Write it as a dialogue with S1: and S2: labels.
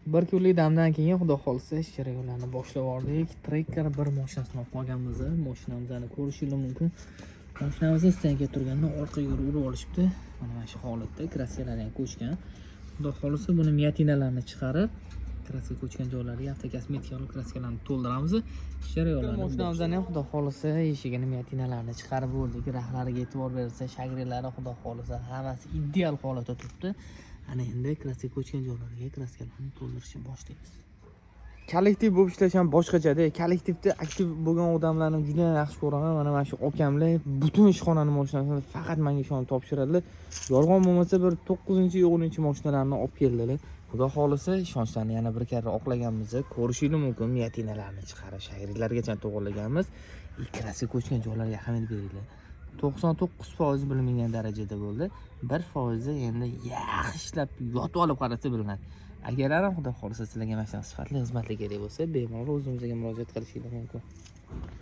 S1: Bir kunlik damdan keyin, xudo xohlasa, ish jarayonlarini boshlab yubordik. Tracker bir mashinasini olib qolganmiz. Mashinamizni ko'rishingiz mumkin. Mashinamizni стоянка turganda orqaga urib olishibdi. Mana shu holatda краска lari ham ko'chgan. Xudo xohlasa, buni вмятина larni chiqarib, краска ko'chgan joylariga avtokosmetika olib, краска larni to'ldiramiz. Ish jarayonlarini mashinamizni ham, xudo xohlasa, eshigini вмятина larni chiqarib bo'ldik. Raxlariga e'tibor berilsa, shagrelari, xudo xohlasa, hammasi ideal holatda turibdi. Ana endi краска ko'chgan joylariga краска larni to'ldirishni boshlaymiz. Kollektiv bo'lib ishlash ham boshqachada. Kollektivda aktiv bo'lgan odamlarni juda yaxshi ko'raman. Mana shu akamlar butun ishxonani mashinasini faqat menga ishonib topshiradilar. Yolg'on bo'lmasa, bir 9, 10 mashinalarni olib keldilar. Xudo xohlasa, ishonchlarni yana bir karra oqlaganmiz. Ko'rishingiz mumkin, вмятина larni chiqarib, shagirlargacha to'g'irlaganmiz. Краска ko'chgan joylarga ahamiyat beringlar. 99% bilinmagan darajada bo'ldi. 1%i endi yaxshilab yotib olib qarasa bilinadi. Agar ham, xudo xohlasa, sizlarga mana shunaqa sifatli xizmatlar kerak bo'lsa, bemalol o'zimizga murojaat qilishingiz mumkin.